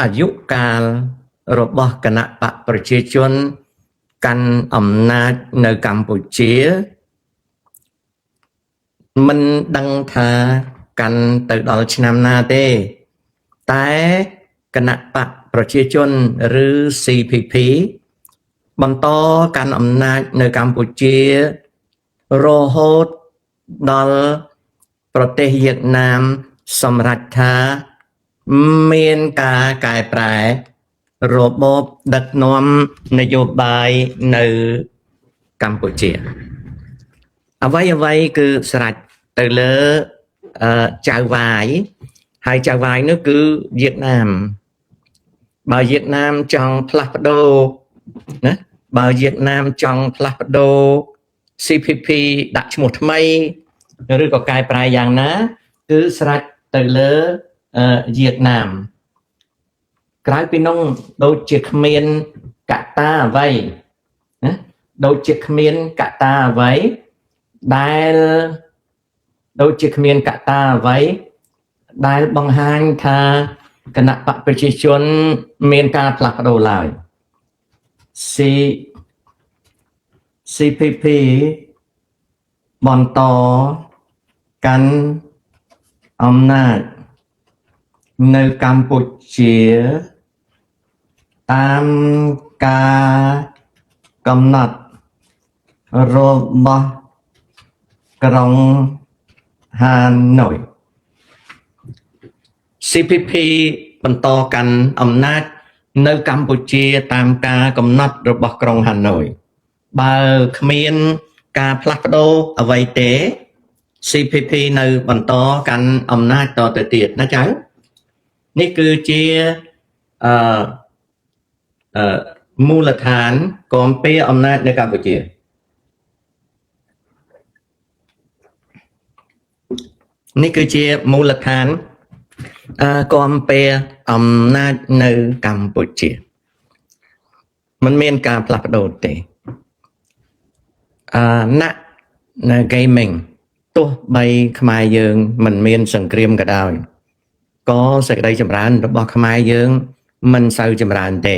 អាយុកាលរបស់គណៈបកប្រជាជនកាន់អំណាចនៅកម្ពុជាមិនដឹងថាកាន់ទៅដល់ឆ្នាំណាទេតែគណៈបកប្រជាជនឬ CPP បន្តកាន់អំណាចនៅកម្ពុជារហូតដល់ប្រទេសវៀតណាមសម្រេចថាមានការកែប្រែរបបដឹកនាំនយោបាយនៅកម្ពុជាអ្វីៗគឺស្រេចទៅលើចៅវាយហើយចៅវាយនោះគឺវៀតណាមបើវៀតណាមចង់ផ្លាស់ប្ដូរណាបើវៀតណាមចង់ផ្លាស់ប្ដូរ CPP ដាក់ឈ្មោះថ្មីឬក៏កែប្រែយ៉ាងណាគឺស្រេចទៅលើវៀតណាមក្រៅពីនោះដូចជាគ្មានកត្តាអ្វីណាដូចជាគ្មានកត្តាអ្វីដែលដូចជាគ្មានកត្តាអ្វីដែលបង្ហាញថាគណៈបកប្រជាជនមានការផ្លាស់ប្ដូរឡើយ CPP បន្តកាន់អំណាចនៅកម្ពុជាតាមការកំណត់របស់ក្រុងហាណូយ CPP បន្តកាន់អំណាចនៅកម្ពុជាតាមការកំណត់របស់ក្រុងហាណូយបើគ្មានការផ្លាស់ប្ដូរអ្វីទេ CPP នៅបន្តកាន់អំណាចតទៅទៀតណាចៅនេះគឺជាអឺអឺមូលដ្ឋានគាំពៀអំណាចនៅកម្ពុជានេះគឺជាមូលដ្ឋានគាំពៀអំណាចនៅកម្ពុជាมันមានការផ្លាស់ប្ដូរទេណាក់នៅ gaming ទោះបីខ្មែរយើងមិនមានសង្គ្រាមក៏ដោយក៏សេចក្តីចម្រើនរបស់ខ្មែរយើងមិនសូវចម្រើនទេ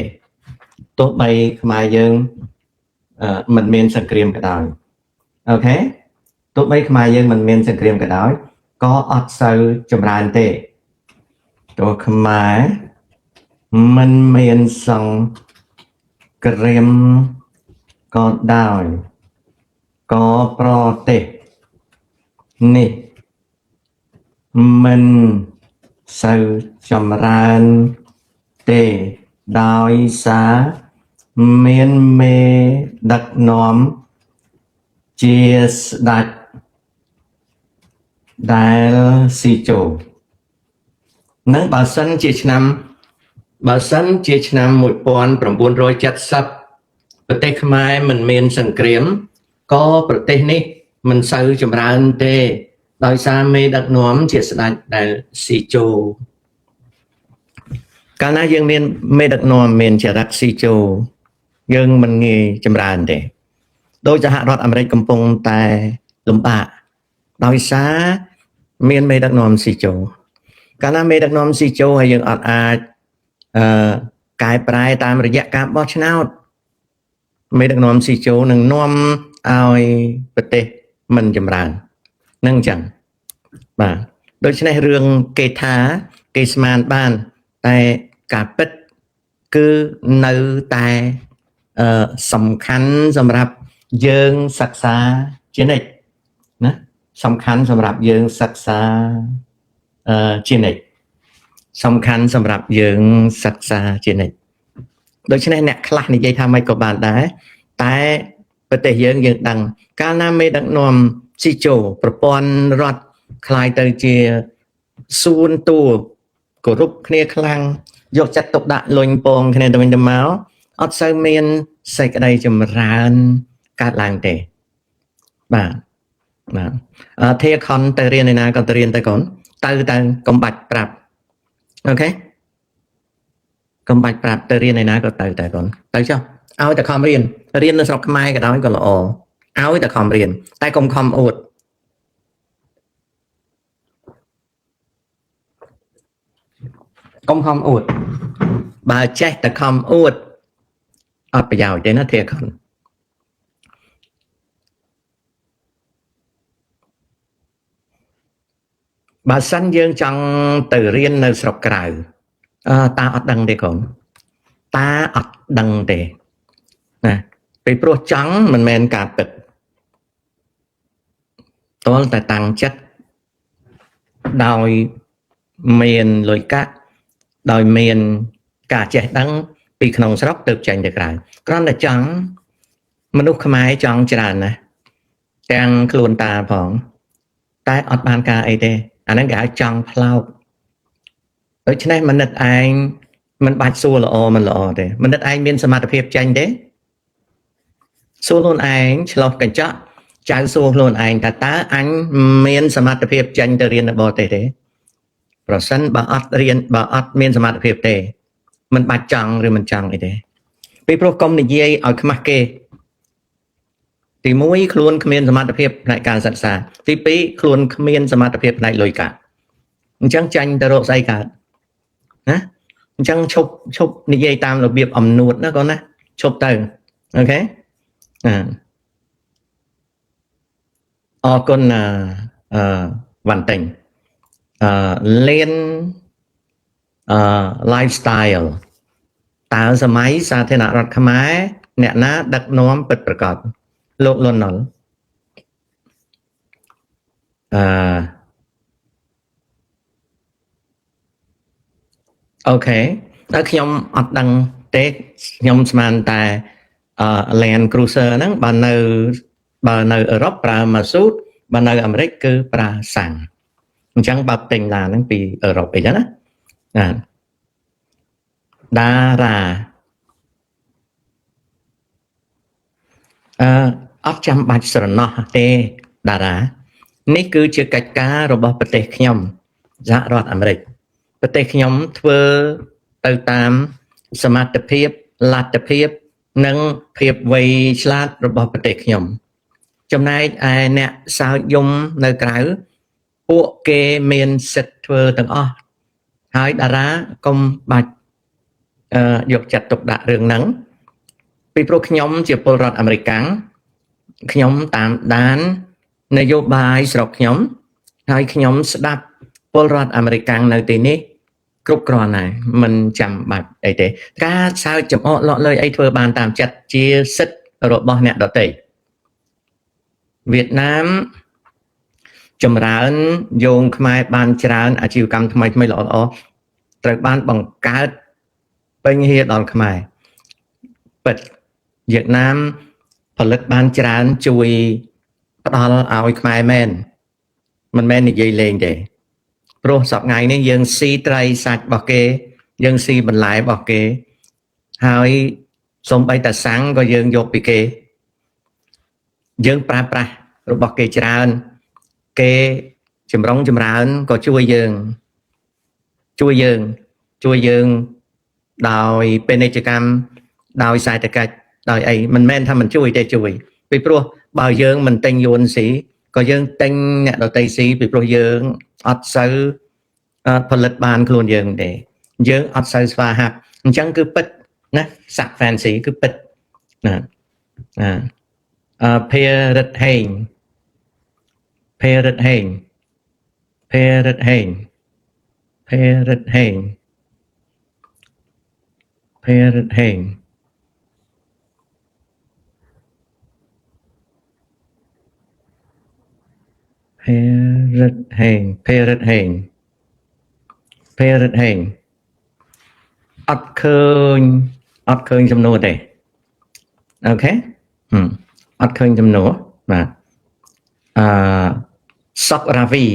ទោះបីខ្មែរយើងមិនមានសង្គ្រាមក៏ដោយអូខេទោះបីខ្មែរយើងមិនមានសង្គ្រាមក៏ដោយក៏អត់សូវចម្រើនទេទោះខ្មែរមិនមានសង្គ្រាមក៏ដោយក៏ប្រទេសនេះមិនសូវចម្រើនទេដោយសារមានមេដឹកនាំជាស្ដេចដែលស៊ីជោនឹងបើសិនជាឆ្នាំបើសិនជាឆ្នាំ1970ប្រទេសខ្មែរមិនមានសង្គ្រាមក៏ប្រទេសនេះមិនសូវចម្រើនទេដោយសារមេដឹកនាំជាស្ដេចដែលស៊ីជោកាលណាយើងមានមេដឹកនាំមានចរិតស៊ីជោយើងមិនងាយចម្រើនទេដោយសហរដ្ឋអាមេរិកកំពុងតែលំបាកដោយសារមានមេដឹកនាំស៊ីជោកាលណាមេដឹកនាំស៊ីជោហើយយើងអត់អាចកែប្រែតាមរយៈការបោះឆ្នោតមេដឹកនាំស៊ីជោនឹងនាំឲ្យប្រទេសមិនចម្រើននឹងអញ្ចឹងបាទដូច្នេះរឿងគេថាគេស្មានបានតែការពិតគឺនៅតែសំខាន់សម្រាប់យើងសិក្សាជានិច្ចណាសំខាន់សម្រាប់យើងសិក្សាជានិច្ចសំខាន់សម្រាប់យើងសិក្សាជានិច្ចដូច្នេះអ្នកខ្លះនិយាយថាមិនក៏បានដែរតែប្រទេសយើងយើងដឹងកាលណាមេដឹកនាំស៊ីជោប្រព័ន្ធរដ្ឋคล้ายទៅជាសួនតួគោរពគ្នាខ្លាំងយកចិត្តទុកដាក់លុញពងគ្នាទៅវិញទៅមកអត់សូវមានសេចក្តីចម្រើនកើតឡើងទេបាទបាទធាខនទៅរៀនឯណាក៏ទៅរៀនទៅកូនទៅទៅកុំបាច់ប្រាប់អូខេកុំបាច់ប្រាប់ទៅរៀនឯណាក៏ទៅតែកូនទៅចុះឲ្យតែខំរៀនរៀននៅស្រុកខ្មែរក៏ដោយក៏ល្អឲ្យតែខំរៀនតែកុំខំអួតកុំខំអួត បើចេះតែខំអួតអត់ប្រយោជន៍ទេណាធាខុនបើសិនយើងចង់ទៅរៀននៅស្រុកក្រៅអឺតាអត់ដឹងទេកូនតាអត់ដឹងទេណាពីព្រោះចង់មិនមែនការពិតតលតែតាំងចិត្តដោយមានលុយកាក់ដោយមានការចេះដឹងពីក្នុងស្រុកទៅចេញទៅក្រៅគ្រាន់តែចង់មនុស្សខ្មែរចង់ច្រើនណាស់ទាំងខ្លួនតាផងតែអត់បានការអីទេអាហ្នឹងគេហៅចង់ផ្លោកដូច្នេះមនិតឯងមិនបាច់សួរល្អមិនល្អទេមនិតឯងមានសមត្ថភាពចេញទេសួរខ្លួនឯងឆ្លោះកញ្ចក់ចៅសួរខ្លួនឯងថាតើអញមានសមត្ថភាពចេញទៅរៀននៅបរទេសទេប្រសិនបើអត់រៀនបើអត់មានសមត្ថភាពទេមិនបាច់ចង់ឬមិនចង់អីទេពីព្រោះកុំនិយាយឲ្យខ្មាស់គេទី1ខ្លួនគ្មានសមត្ថភាពផ្នែកការសិក្សាទី2ខ្លួនគ្មានសមត្ថភាពផ្នែកលុយកាក់អញ្ចឹងចាញ់ទៅរកស្អីកើតណាអញ្ចឹងឈប់ឈប់និយាយតាមរបៀបអំនួតណាកូនណាឈប់ទៅ OK អរគុណអឺវ៉ាន់តេងអឺលៀនអឺ lifestyle តើសម័យសាធារណរដ្ឋខ្មែរអ្នកណាដឹកនាំពិតប្រាកដលោកលន់ណុលអឺ OK តែខ្ញុំអត់ដឹងទេខ្ញុំស្មានតែអឺ Land Cruiser ហ្នឹងបើនៅអឺរ៉ុបប្រើម៉ាស៊ូតបើនៅអាមេរិកគឺប្រើសាំងអញ្ចឹងបើទិញឡានហ្នឹងពីអឺរ៉ុបអីចឹងណាណាតារាអឺអត់ចាំបាច់ស្រណោះទេតារានេះគឺជាកិច្ចការរបស់ប្រទេសខ្ញុំសហរដ្ឋអាមេរិកប្រទេសខ្ញុំធ្វើទៅតាមសមត្ថភាពលទ្ធភាពនិងភាពវៃឆ្លាតរបស់ប្រទេសខ្ញុំចំណែកឯអ្នកសើចយំនៅក្រៅពួកគេមានសិទ្ធិធ្វើទាំងអស់ហើយតារាកុំបាច់យកចិត្តទុកដាក់រឿងហ្នឹងពីព្រោះខ្ញុំជាពលរដ្ឋអាមេរិកាំងខ្ញុំតាមដាននយោបាយស្រុកខ្ញុំហើយខ្ញុំស្ដាប់ពលរដ្ឋអាមេរិកាំងនៅទីនេះគ្រប់គ្រាន់ហើយមិនចាំបាច់អីទេការសើចចំអកលក់លើយអីធ្វើបានតាមចិត្តជាសិទ្ធិរបស់អ្នកដទៃវៀតណាមចម្រើនយោងខ្មែរបានច្រើនអាជីវកម្មថ្មីថ្មីល្អល្អត្រូវបានបង្កើតពេញហៀដល់ខ្មែរពិតវៀតណាមផលិតបានច្រើនជួយផ្ដល់ឲ្យខ្មែរមែនមិនមែននិយាយលេងទេព្រោះសប្តាហ៍នេះយើងស៊ីត្រីសាច់របស់គេយើងស៊ីបន្លែរបស់គេហើយសំបីតាសាំងក៏យើងយកពីគេយើងប្រើប្រាស់របស់គេច្រើនគេចម្រុងចម្រើនក៏ជួយយើងជួយយើងជួយយើងដោយពាណិជ្ជកម្មដោយសេដ្ឋកិច្ចដោយអីមិនមែនថាមិនជួយទេជួយពីព្រោះបើយើងមិនទិញយួនស៊ីក៏យើងទិញអ្នកដទៃស៊ីពីព្រោះយើងអត់សូវផលិតបានខ្លួនយើងទេយើងអត់សូវស្វាហាប់អញ្ចឹងគឺពិតណាសាក់ fancy គឺពិតណាអឺភារិតហេងភារិតហេងភារិតហេងភារិតហេងភារិតហេងភារិតហេងភារិតហេងភារិតហេងអត់ឃើញអត់ឃើញចំនួនទេ OK អត់ឃើញចំនួនបាទអឺសុករាវី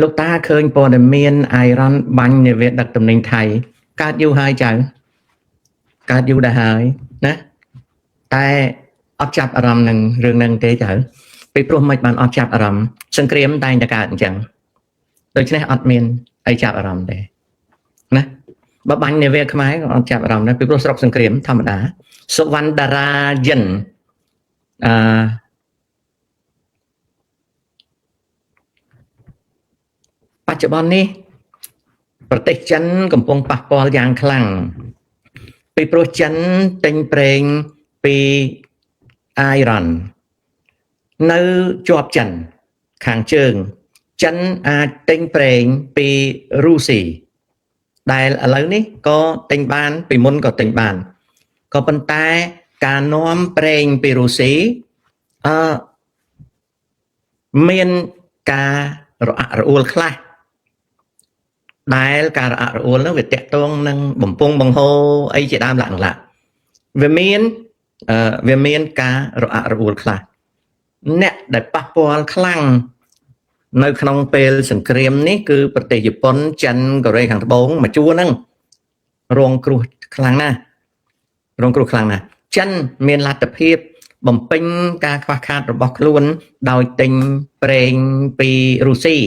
លោកតាឃើញព័ត៌មានអៃរ៉ង់បាញ់នាវាដឹកទំនិញថៃកើតយូរហើយចៅកើតយូរដែរហើយណាតែអត់ចាប់អារម្មណ៍នឹងរឿងហ្នឹងទេចៅពីព្រោះមិនបានអត់ចាប់អារម្មណ៍សង្គ្រាមតែងតែកើតអញ្ចឹងដូច្នេះអត់មានអីចាប់អារម្មណ៍ទេណាបើបាញ់នាវាខ្មែរក៏អត់ចាប់អារម្មណ៍ដែរពីព្រោះស្រុកសង្គ្រាមធម្មតាសុវណ្ណតារាយិនអឺបច្ចុប្បន្ននេះប្រទេសចិនកំពុងប៉ះពាល់យ៉ាងខ្លាំង ពីព្រោះចិនទិញប្រេងពីអ៊ីរ៉ង់នៅជាប់ចិនខាងជើងចិនអាចទិញប្រេងពីរុស្ស៊ីដែលឥឡូវនេះក៏ទិញបានពីមុនក៏ទិញបានក៏ប៉ុន្តែការនាំប្រេងពីរុស្ស៊ីអឺមានការរអាក់រអួលខ្លះដែលការរអាក់រអួលនោះវាតាក់ទងនឹងបំពង់បង្ហូរអីជាដើមលក្ខណៈវាមានអឺវាមានការរអាក់រអួលខ្លះអ្នកដែលប៉ះពាល់ខ្លាំងនៅក្នុងពេលសង្គ្រាមនេះគឺប្រទេសជប៉ុនចិនកូរ៉េខាងត្បូងមួយជួរហ្នឹងរងគ្រោះខ្លាំងណាស់រងគ្រោះខ្លាំងណាស់ចិនមានលទ្ធភាពបំពេញការខ្វះខាតរបស់ខ្លួនដោយទិញប្រេងពីរុស្ស៊ី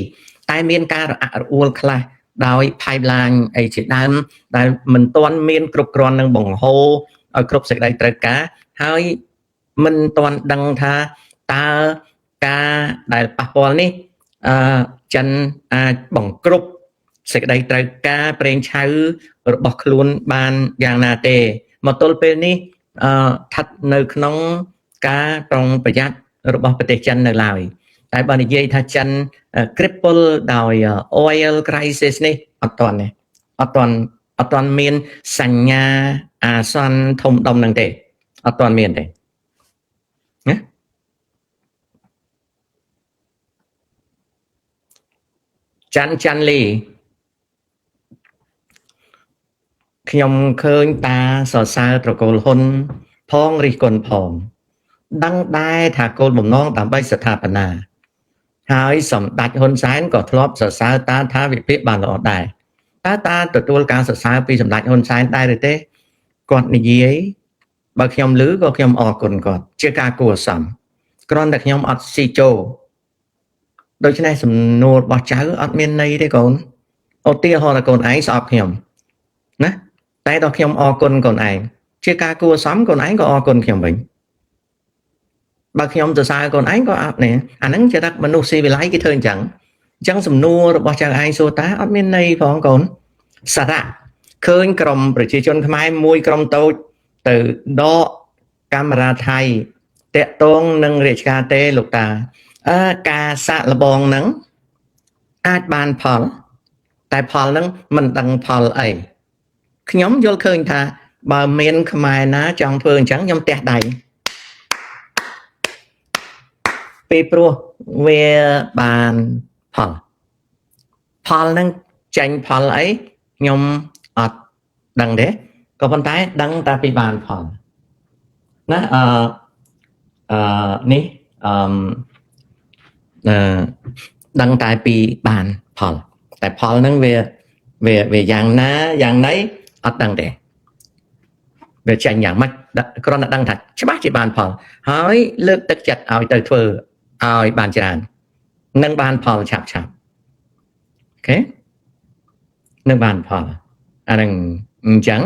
តែមានការរអាក់រអួលខ្លះដោយ pipeline អីជាដើមដែលមិនទាន់មានគ្រប់គ្រាន់នឹងបង្ហូរឲ្យគ្រប់សេចក្តីត្រូវការហើយមិនទាន់ដឹងថាតើការដែលប៉ះពាល់នេះអឺចិនអាចបង្គ្រប់សេចក្តីត្រូវការប្រេងឆៅរបស់ខ្លួនបានយ៉ាងណាទេមកទល់ពេលនេះអឺស្ថិតនៅក្នុងការប្រុងប្រយ័ត្នរបស់ប្រទេសចិននៅឡើយតែបើនិយាយថាចិន cripple ដោយ oil crisis នេះអត់ទាន់ទេអត់ទាន់អត់ទាន់មានសញ្ញាអាសន្នធំដុំនឹងទេអត់ទាន់មានទេណាច័ន្ទច័ន្ទលីខ្ញុំឃើញតាសរសើរត្រកូលហ៊ុនផងរិះគន់ផងដឹងដែរថាគោលបំណងដើម្បីស្ថាបនាហើយសម្ដេចហ៊ុនសែនក៏ធ្លាប់សរសើរតាថាវិភាគបានល្អដែរតើតាទទួលការសរសើរពីសម្ដេចហ៊ុនសែនដែរឬទេគាត់និយាយបើខ្ញុំឮក៏ខ្ញុំអរគុណគាត់ជាការគួរសមគ្រាន់តែខ្ញុំអត់ស៊ីចូលដូច្នេះសំណួររបស់ចៅអត់មានន័យទេកូនឧទាហរណ៍ថាកូនឯងស្អប់ខ្ញុំណាតែដល់ខ្ញុំអរគុណកូនឯងជាការគួរសមកូនឯងក៏អរគុណខ្ញុំវិញបើខ្ញុំសរសើរកូនឯងក៏អត់នេះអាហ្នឹងជាថាមនុស្សស៊ីវិល័យគេធ្វើអញ្ចឹងអញ្ចឹងសំណួររបស់ចៅឯងសួរតាអត់មានន័យផងកូនសារៈឃើញក្រុមប្រជាជនខ្មែរមួយក្រុមតូចទៅដកកាមេរ៉ាថៃតាក់ទងនឹងរាជការទេលោកតាអើការសាក់លបងហ្នឹងអាចបានផលតែផលហ្នឹងមិនដឹងផលអីខ្ញុំយល់ឃើញថាបើមានខ្មែរណាចង់ធ្វើអញ្ចឹងខ្ញុំទះដៃពីព្រោះវាបានផលផលហ្នឹងចាញ់ផលអីខ្ញុំអត់ដឹងទេក៏ប៉ុន្តែដឹងតែពីបានផលណាអឺអឺនេះអឺអឺដឹងតែពីបានផលតែផលហ្នឹងវាវាវាយ៉ាងណាយ៉ាងណីអត់ដឹងទេវាចាញ់យ៉ាងម៉េចគ្រាន់តែដឹងថាច្បាស់ជាបានផលហើយលើកទឹកចិត្តឲ្យទៅធ្វើឲ្យបានច្រើននឹងបានផលឆាប់ឆាប់អូខេនឹងបានផលអានឹងអញ្ចឹង